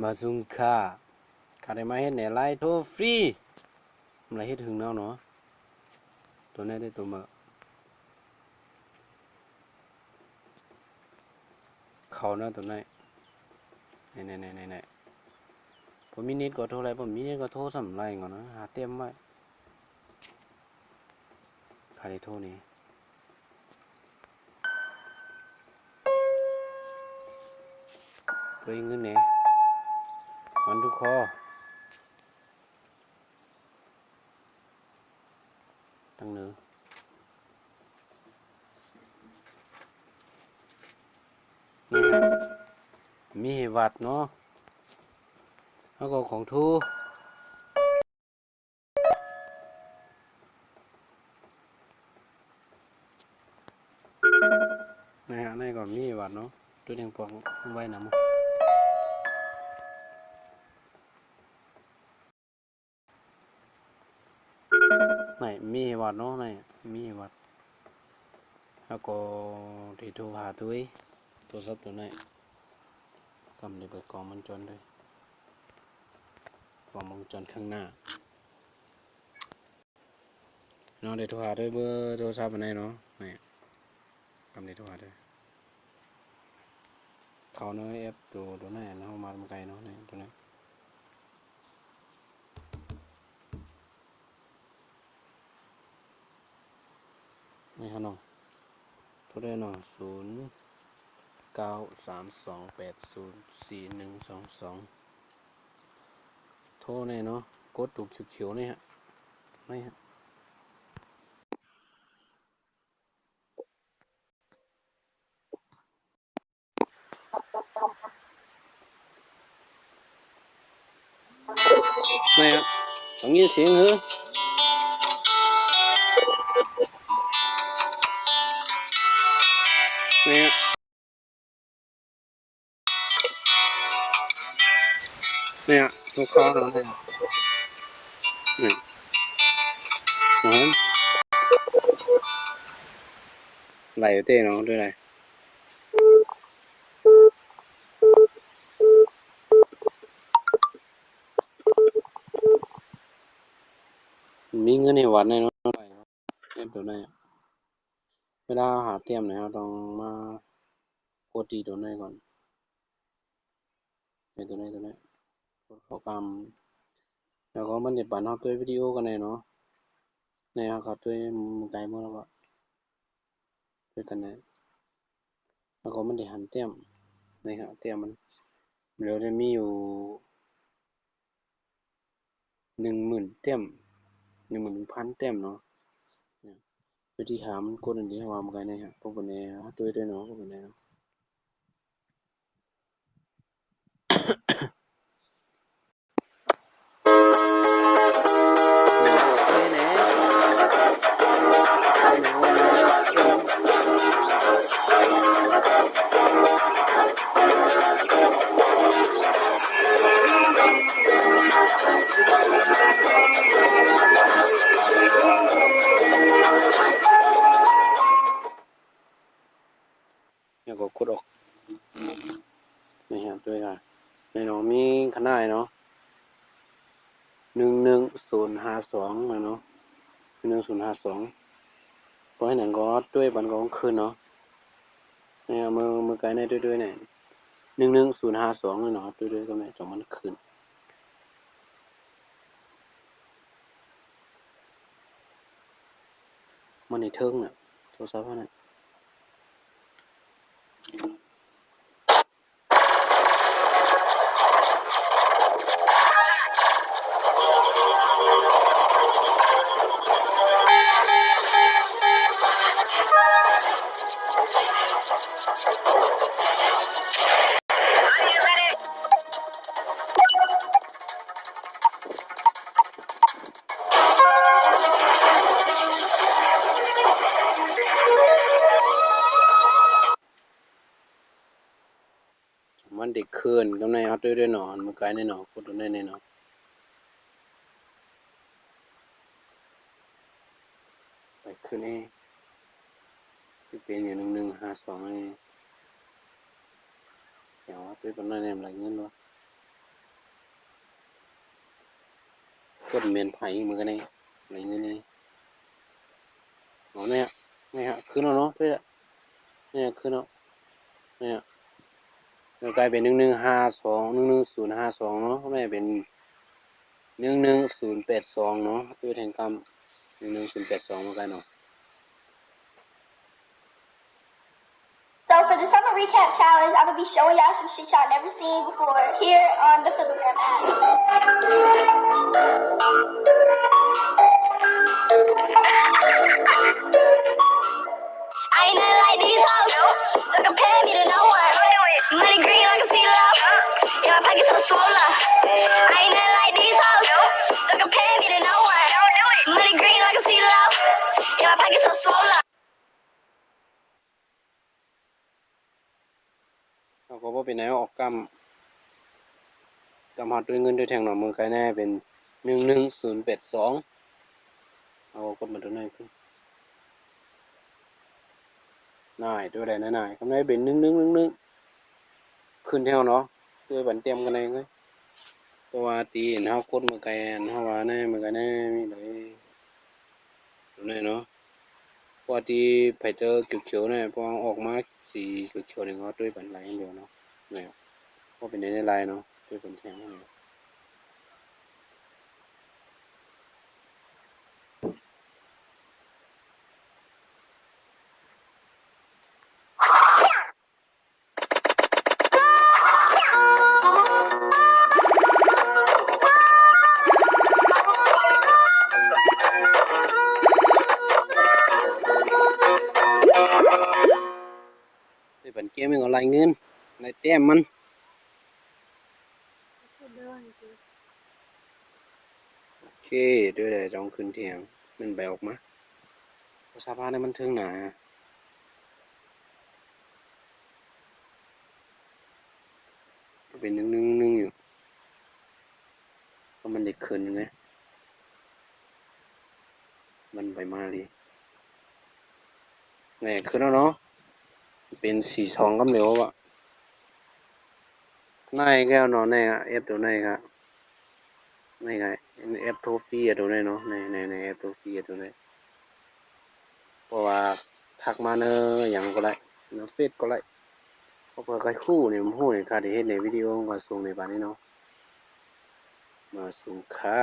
ມາຊຸງຄ່າ ຂ້າໄດ້ມາເຮັດແນວໄລໂທຟຣີ ມັນລະເຮັດຫຶງແລ້ວເນາະ ໂຕນີ້ໄດ້ໂຕເມີ ເຂົ້າເນາະໂຕນີ້ ນີ້ໆໆໆ ບໍ່ມີເນັດກໍໂທໄດ້ ບໍ່ມີເນັດກໍໂທສ່ຳໄລກ່ອນນະ ຫາແຕ້ມໄວ້ ຂ້າໄດ້ໂທນີ້ ໂຕເງິນແດ່ ວັນທູຄໍ ຕັ້ງເນີ ນີ້ ມີໃຫ້ວັດເນາະ ແລ້ວກໍຂອງທູ ນີ້ຮະ ໃນກໍມີວັດເນາະ ໂຕແດງປອງໄວ້ນຳ ໃນມີວັດເນາະ ໃນມີວັດ ແລ້ວກໍທີ່ໂທຫາໂຕເອງ ໂທລະສັບໂຕໃນ ກຳໄດ້ເປີດກ້ອງວົງຈອນເດີ ກ້ອງວົງຈອນຂ້າງໜ້າ ເນາະ ໄດ້ໂທຫາໂດຍເບີໂທລະສັບອັນໃດເນາະ ນີ້ ກຳໄດ້ໂທຫາເດີ ເຂົ້າໃນແອັບໂຕ ໂຕນັ້ນເຮົາມານຳໄກເນາະ ນີ້ ໂຕນີ້ ນີ້ຮະເນາະ ໂທເດີເນາະ ສູນ ເກົ້າ ສາມ ສອງ ແປດ ສູນ ສີ່ ໜຶ່ງ ສອງ ສອງ ໂທແນ່ເນາະ ກົດຕົວຂຽວໆນີ້ຮະ ນີ້ຮະ ແມ່ນ ຕ້ອງຍິນສຽງເຮີ ແມ່ນ. ນີ້ ລູກຄ້າເຮົານີ້ ນີ້ ອືຮຶ ໄຫຼເຕເນາະ ດ້ວຍໄດ ມີເງິນໃຫ້ວັດແນ່ນອນ ແອບໂຕໃດ ເວລາເຮົາຫາແຕ້ມນີ້ ເຮົາຕ້ອງມາກົດທີ່ໂຕນີ້ກ່ອນ ໃນໂຕນີ້ ໂຕນີ້ ກົດເຂົ້າກ່ຳ ແລ້ວກໍມັນຈະປັນເຮົາຕົວວິດີໂອກັນແນ່ເນາະ ໃນເຮົາກໍຕົວໃກ້ໝົດແລ້ວ ຕົວກັນແນ່ ແລ້ວກໍມັນຈະຫັນແຕ້ມ ໃນຫາແຕ້ມມັນ ດຽວຈະມີຢູ່ ໜຶ່ງໝື່ນແຕ້ມ ໜຶ່ງໝື່ນໜຶ່ງພັນແຕ້ມເນາະ ວິທີຫາມັນກົດອັນນີ້ ເຮົາວ່າມັນກໍແນ່ ເຮົາຕົວະແນ່ ຕົວະເນາະ ຕົວະແນ່ເນາະ. ແລ້ວກໍກົດອອກ ນີ້ຮະ ຕົວຢ່າງ ໃນເນາະ ມີຂະໜາດເນາະ ໜຶ່ງໜຶ່ງສູນຫ້າສອງ ແມ່ນເນາະ ໜຶ່ງໜຶ່ງສູນຫ້າສອງ ເພາະເຮັດຫຍັງກໍຕົວມັນກໍຂຶ້ນເນາະ ນີ້ ເມື່ອ ເມື່ອໄກໃນຕົວໆນີ້ ໜຶ່ງໜຶ່ງສູນຫ້າສອງ ເນາະ ຕົວໆ ຕົວນີ້ ຕົວມັນຂຶ້ນ. ມັນໃນເທິງນະ ໂທລະສັບຫັ້ນນະ. ມັນໄດ້ເຄື່ອນກັບໃນເຮົາຕົວເດ້ເນາະ ມັນກາຍແນ່ນອນ ກົດຕົວໃດແນ່ນອນ ໄປຂຶ້ນເອງ ຊິເປັນຢູ່ໜຶ່ງໜຶ່ງຫ້າສອງເອງ ຫຍັງວະ ຕົວປານນັ້ນແມ່ນຫຼາຍເງິນວະ. ກົດແມ່ນໄພມື້ກັນນີ້ ໄດ້ເງິນນີ້ ເອົາແນ່ ນີ້ຮະ ຂຶ້ນແລ້ວເນາະ ເດ້ ນີ້ຂຶ້ນແລ້ວ ນີ້ ມັນກາຍເປັນໜຶ່ງໜຶ່ງຫ້າສອງ ໜຶ່ງໜຶ່ງສູນຫ້າສອງເນາະ ມັນເປັນໜຶ່ງໜຶ່ງສູນແປດສອງເນາະ ໂຕແທນກຳ ໜຶ່ງໜຶ່ງສູນແປດສອງ ມັນກາຍເນາະ. So for the summer recap challenge, I'm gonna be showing y'all some shit y'all never seen before here on the Flipagram app. I ain't nothing like these hoes. Don't compare me to no one. Money green like a CeeLo. Yeah, my pocket so swollen. I ain't nothing like these hoes. Don't compare me to no one. Money green like a CeeLo. Yeah, my pocket so swollen. ເຮົາກໍບໍ່ເປັນຫຍັງ ອອກກຳ ກຳຮອດດ້ວຍເງິນດ້ວຍແທ່ງເນາະ ມື້ໄກແນ່ເປັນໜຶ່ງໜຶ່ງສູນແປດສອງ ເຮົາກໍກົດມາຕົວນີ້ຂຶ້ນ ນາຍ ຕົວໃດນາຍ ນາຍ ກຳໄດ້ເປັນໜຶ່ງໜຶ່ງໜຶ່ງໜຶ່ງ ຂຶ້ນແຖວເນາະ ຄືບັນຕຽມກັນໄດ້ເລີຍ ເພາະວ່າທີ່ເຮົາກົດມື້ໄກ ເຮົາວ່າແນ່ ມື້ໄກແນ່ ມີໃດ ຕົວນີ້ເນາະ ເພາະວ່າທີ່ໄຟເຕີຂຽວໆນີ້ ເພາະວ່າອອກມາສີຂຽວໆນີ້ ເຮົາຕຸ້ຍປັນໄລຢ່າງດຽວເນາະ ແມ່ນ ບໍ່ເປັນຫຍັງຫຼາຍເນາະ ຕຸ້ຍປັນແທງ ໄດ້ປັນເກມນີ້ກໍໄລ່ເງິນ ໄລ່ແຕ້ມມັນ. ໂອເຄ ໂຕໃດຕ້ອງຂຶ້ນແທ່ງ ແມ່ນໃບອອກມາ ສະພາບໃນມັນເທິງໜ້າ ກໍເປັນໜຶ່ງໜຶ່ງໜຶ່ງຢູ່ ກໍມັນໄດ້ຂຶ້ນຢູ່ເດ້ ມັນໃບມາລີ ແນ່ ຂຶ້ນແລ້ວເນາະ ເປັນສີທອງກຳເລີວວ່າ ໃນແກ້ວເນາະ ໃນ F ໂຕໃນກະ ໃນກະ F Trophy ໂຕໃນເນາະ ໃນ ໃນ ໃນ F Trophy ໂຕໃນ ເພາະວ່າທັກມາໃນຫຍັງກໍໄດ້ ໃນເຟສກໍໄດ້ ເພາະເພິ່ນກະຮູ້ນີ້ ຮູ້ນີ້ ຖ້າໄດ້ເຮັດໃນວິດີໂອ ກໍສົ່ງໃນບາດນີ້ເນາະ ມາສົ່ງຄ່າ.